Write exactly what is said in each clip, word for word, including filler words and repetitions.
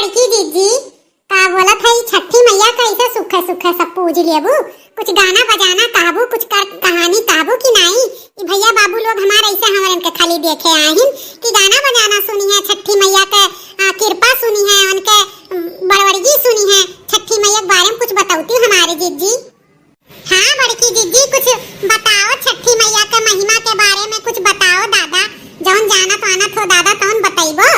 बड़की जिज्जी, का बोलत है, ई छठी मैया का ऐसे सुखे सुखे सब पूज लेबू? कुछ गाना बजाना कहबू, कुछ कर, कहानी कहबू कि नाई? ई भैया बाबू लोग हमार ऐसे हमारे इनके खाली देखे आहिन कि गाना बजाना सुनी है, छठी मैया के, आ, कृपा सुनी है, उनके, उम, बड़वड़गी सुनी है, छठी मैया के बारे में कुछ बतौती हमारे जिज्जी। हाँ बड़की जिज्जी, कुछ बताओ, छठी मैया के महिमा के बारे में कुछ बताओ दादा, जौन जानत वानत हो दादा, तौन बतैबो।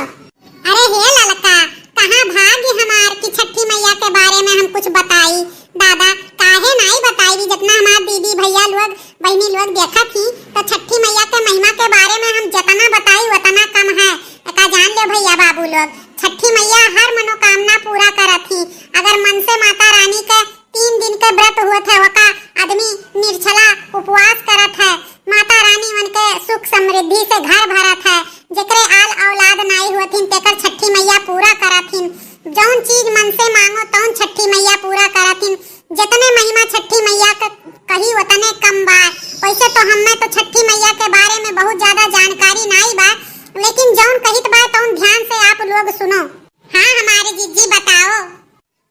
अरे हे ललका, कहाँ भाग्य हमार कि छठी मैया के बारे में हम कुछ बताई दादा, काहे नाई बताई? जितना हमार दीदी भैया लोग, बहिनी लोग देखत ही, तो छठी मैया के महिमा के बारे में हम जितना बताई उतना कम है। एका जान ले भैया बाबू लोग, छठी मैया हर मनोकामना पूरा करत ही। अगर मन से माता रानी के तीन दिन के व्रत होत है, ओका आदमी निर्जला उपवास करत है, माता रानी उनके सुख समृद्धि से घर भरत है। जेकरे आल औलाद नाई होथिन, तेकर छठी मैया पूरा करथिन। जौन चीज मन से मांगो, तौन छठी मैया पूरा करथिन। जितने महिमा छठी मैया के कही, उतने कम बा। वैसे तो हमें तो छठी मैया के बारे में बहुत ज्यादा जानकारी नाई बा, लेकिन जौन कहित बा, तौन ध्यान से आप लोग सुनो। हाँ, हमारे जिज्जी बताओ।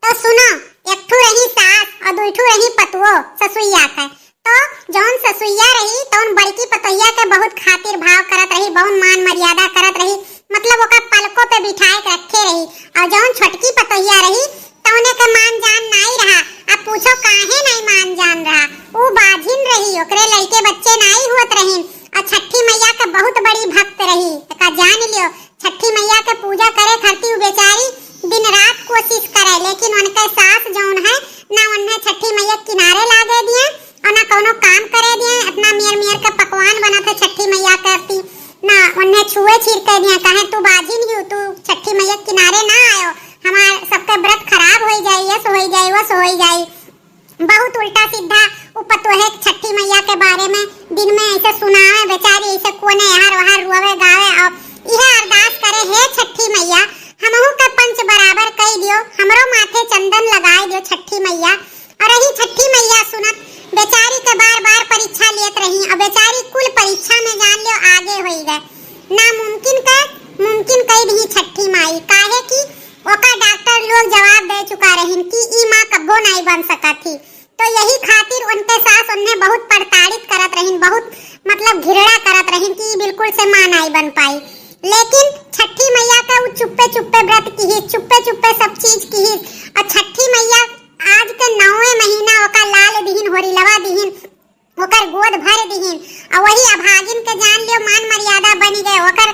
तो सुनो, एक ठू रही सास और दुई ठू रही पतुओ ससुइया के। तो जौन ससुइया रही, तौन बड़की पतोहिया के बहुत खातिर भाव करत रही, बहुत मान मर्यादा करत रही, मतलब ओका पलकों पे बिठाए के रखे रही। और जौन छोटकी पतोहिया रही, तौने के मान जान नाई रहा। अब पूछो काहे नाई मान जान रहा? ऊ बाझिन रही, ओकरे लइके बच्चे नाई हुअत रहिन। और छठी मैया के बहुत बड़ी भक्त रही, एका जान लियो। छठी मैया के पूजा करे खातिर उ बेचारी दिन रात कोशिश करे, लेकिन उनके सास जौन है ना, उन्हें छठी मैया के किनारे लागे दिए और ना कौनो काम करे दिए। इतना मेर मेर के पकवान बनत है छठी मैया के आरती, ना उन्हें छुए छिड़के दिए, कहे तू बाझिन ही, तू छठी मैया के किनारे ना आयो, हमार सबके व्रत खराब हो जाई, यस हो जाई, वस हो जाई। बहुत उल्टा सीधा उ पतोहे छठी मैया के बारे में दिन में ऐसे सुनावे, बेचारी ऐसे कोने यहाँ वहाँ रोवे गावे। और यह अरदास करे, हे छठी मैया, हमहू के पंच बराबर कई दियो, हमरो माथे चंदन लगाए दियो छठी मैया। और यही छठी मैया सुनत बेचारी के बार बार परीक्षा लेत रही और बेचारी कुल परीक्षा में जान लियो आगे होई गए। नामुमकिन के मुमकिन कई दी छठी माई, काहे कि ओका डॉक्टर लोग जवाब दे चुका रहिन कि ई माँ कब्बो नाई बन सकत ही। तो यही खातिर उनके सास उन्हें बहुत प्रताड़ित करत रहिन, बहुत मतलब घृणा करत रहिन कि ई बिल्कुल से माँ नाई बन पाई। लेकिन छठी मैया का उ चुप्पे चुप्पे व्रत किहिस, चुप्पे चुप्पे सब चीज किहिस। और छठी मैया आज के नौवे महीना ओका लाल दिहिन, होरिलवा दिहिन, ओकर गोद भर दिहिन। और वही अभागिन के जान लियो मान मर्यादा बनी गए, ओकर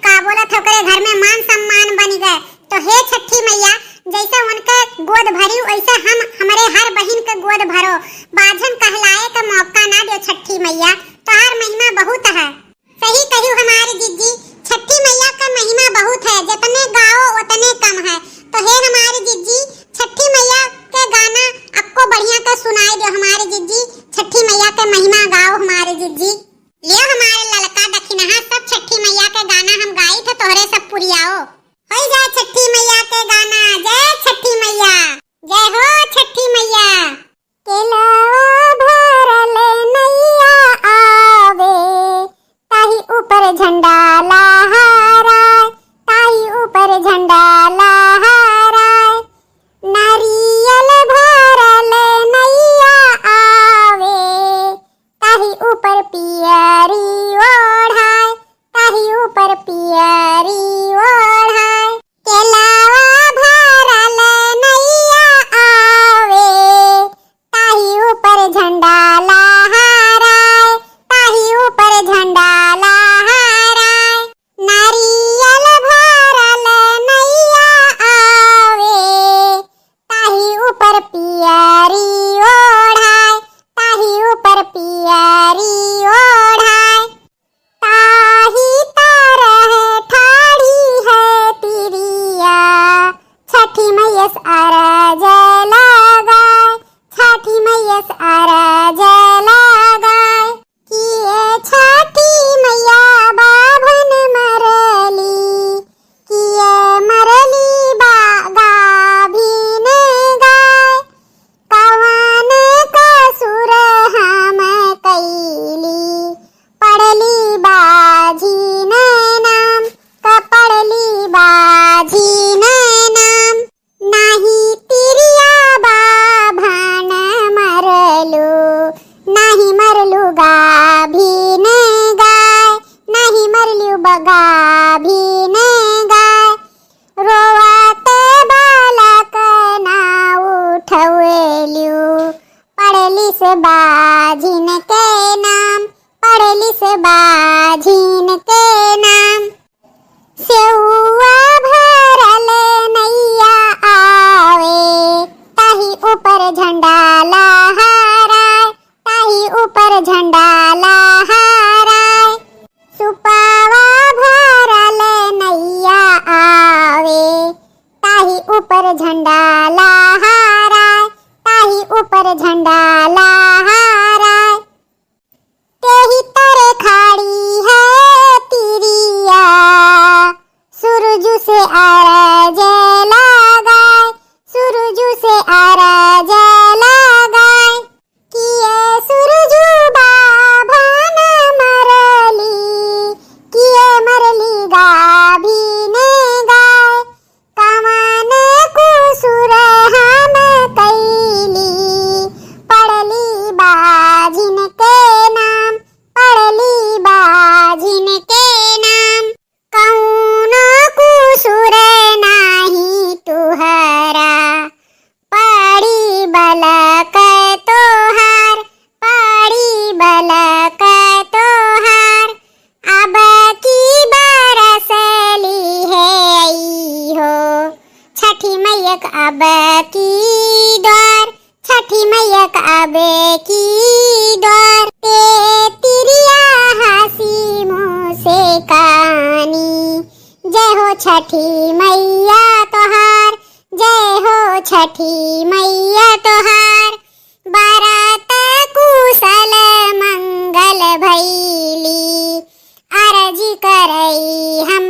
का बोलत है, ओकरे घर में मान सम्मान बनी गए। तो हे छठी मैया, जैसे उनके गोद भरी वैसे हम हमरे हर बहिन के गोद भरो, बाझन कहलाए के मौका ना दियो छठी मैया, तोहार महिमा बहुत है। सही कहियो हमारे जिज्जी, छठी मैया का महिमा बहुत है, जितने गाओ उतने कम है। तो हे हमारे जिज्जी, छठी मैया के गाना अक्को बढ़िया का सुनाई दो हमारे जिज्जी, छठी मैया के महिमा गाओ हमारे जिज्जी। लियो हमारे ललका दखिनहा, सब छठी मैया के गाना हम गाई थे, तोहरे सब पुरियाओ। होई जा छठी मैया के गाना, जय छठी मैया, जय हो छठी मैया। केलवा भरल नैया आवे, ताही ऊपर झंडा लहराए, ताही ऊपर झंडा लहराए। नारियल भरल नैया आवे, ताही ऊपर पियरी ओढ़ाए, ताही ऊपर पियरी ओढ़ाए। केलवा भरल नैया आवे, ताही ऊपर ऊपर झंडा लहराए, ताही ऊपर झंडा लहराए। तेही तरे खड़ी है तिरिया, सूरज से अरज लगाए, सूरज से अरज लगाए। किए सूरज बाभन मरली, किए मरली गाभिन गाय। कवन कुसुर हम कइली, पड़ली बाझिन के नाम, पड़ली बाझिन के नाम। कउनो कुसुर नाही तुहरा, पड़ी बलक तोहार, पड़ी बलक तोहार। अब की बरस लिहे अइहो, छठी मइया क अब की द्वार, छठी मइया क अब की द्वार। ए तिरिया हँसी मुस्कानी, जय हो छठी मइया तोहार, जय हो छठी मइया तोहार। बरत कुशल मंगल भइली, अरजी करई हम